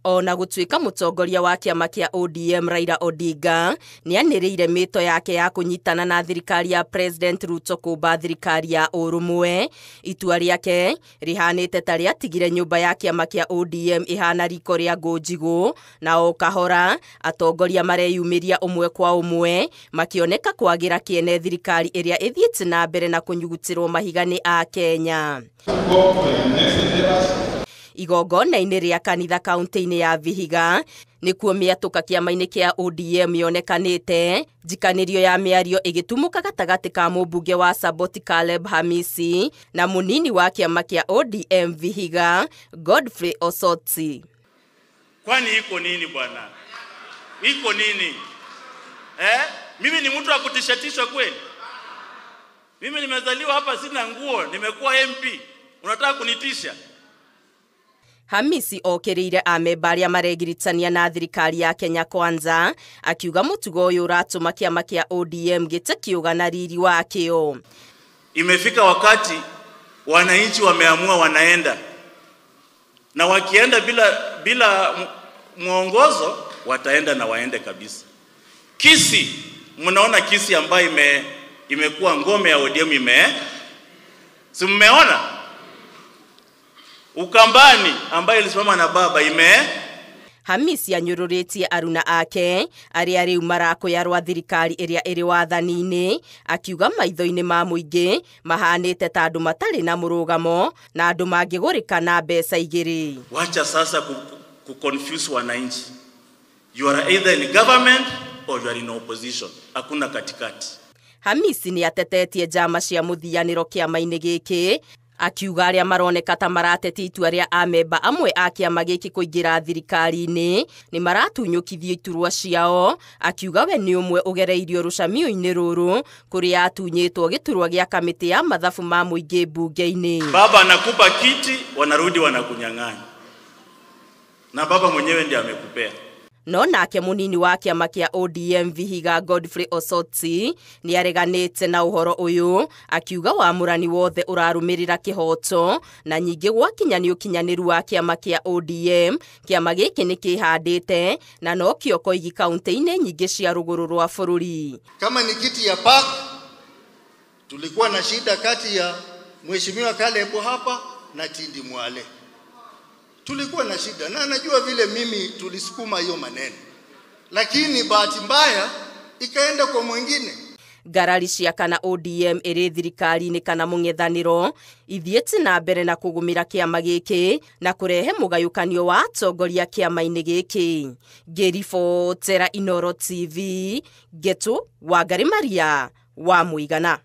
Ona gũtuĩka mũtongoria wa kĩama kĩa ODM Raila Odinga nĩanĩrĩire mĩto yake ya kũnyitana na thirikari ya President Ruto kũmba thirikari ya ũrũmwe, itua rĩake rĩhanĩte ta rĩatigire nyũmba ya kĩama kĩa ODM ĩhana riko rĩa ngũ njigũ, na o kahora atongoria mareyumĩria ũmwe kwa ũmwe makĩoneka kwagĩra kĩene thirikari ĩrĩa ĩthiĩte na mbere na kũnyugutĩrwo mahiga nĩ Akenya. Igongona-inĩ rĩa kanitha kaunti-inĩ ya Vihiga nĩkuo mĩatũka kĩama-inĩ kĩa ODM yonekanĩte, njikanĩrio ya mĩario ĩgĩtumũka gatagatĩ ka mũmbunge wa Saboti Caleb Hamisi na mũnini wa kĩama kĩa ODM Vihiga Godfrey Osotsi. Kwani iko nini bwana? Iko nini? Eh? Mimi ni mtu wa kutishatishwa kweli? Mimi nimezaliwa hapa sina nguo, nimekuwa MP. Unataka kunitisha? Hamisi okĩrĩire amemba arĩa maregiritania na thirikari ya Kenya Kwanza akiuga mũtugo ũyũ ũratũma kĩama kĩa ODM gĩte kĩũga na riri wakĩo. Imefika wakati wananchi wameamua wanaenda, na wakienda bila mwongozo wataenda na waende kabisa. Kisii, mnaona Kisii ambayo imekuwa ngome ya ODM si mmeona? Ukambani ambaye ilisimama na baba ime. Hamisi anyũrũrĩtie aruna ake arĩa rĩu marakũya rwa thirikari ĩrĩa ĩrĩ wathani-inĩ, akiuga maitho-inĩ ma mũingĩ mahanĩte ta andũ matarĩ na mũrũgamo na andũ mangĩgũrĩka na mbeca igĩrĩ. Wacha sasa kuconfuse wananchi. You are either in government or you are in opposition. Hakuna katikati. Hamisi nĩ atetetie njama cia mũthianĩro kĩama-inĩ gĩkĩ, akiuga arĩa maroneka ta maratetia itua rĩa amemba amwe a kĩama gĩkĩ kũingĩra thirikari-inĩ nĩ maratunyũkithio iturwa ciao, akiuga we nĩ ũmwe ũgereirio rũcamio-inĩ rũrũ kũrĩa atunyĩtwo gĩturwa gĩa kamĩtĩ ya mathabu ma mũingĩ mbunge-inĩ. Baba anakupa kiti, wanarudi wanakunyang'anya. Na baba mwenyewe ndiye amekupea. No nake munini wa kĩama kĩa ODM Vihiga Godfrey Osotsi nĩareganĩte na ũhoro ũyũ, akiuga wamũrani wothe ũrarũmĩrĩra kĩhoto na nyingĩ gwakinya nĩ ũkinyanĩru wa kĩama kĩa ODM. Kĩama gĩkĩ nĩ kĩhandĩte na nokĩo koigi kaunti-inĩ nyingĩ cia rũgũrũ rwa bũrũri. Kama ni kiti ya park, tulikuwa na shida kati ya Mheshimiwa Caleb hapa na Tindi Mwale. Tulikuwa na shida na najua vile mimi tulisukuma hiyo maneno, lakini bahati mbaya ikaenda kwa mwingine. Ngarari cia kana ODM ĩrĩ thirikari-inĩ kana mũng'ethanĩro ithiĩte na mbere na kũgũmĩra kĩama gĩkĩ na kũrehe mũgayũkanio wa atongoria kĩama-inĩ gĩkĩ. Ngĩribotera Inooro TV, Ngetu Wangari Maria wa Mũigana.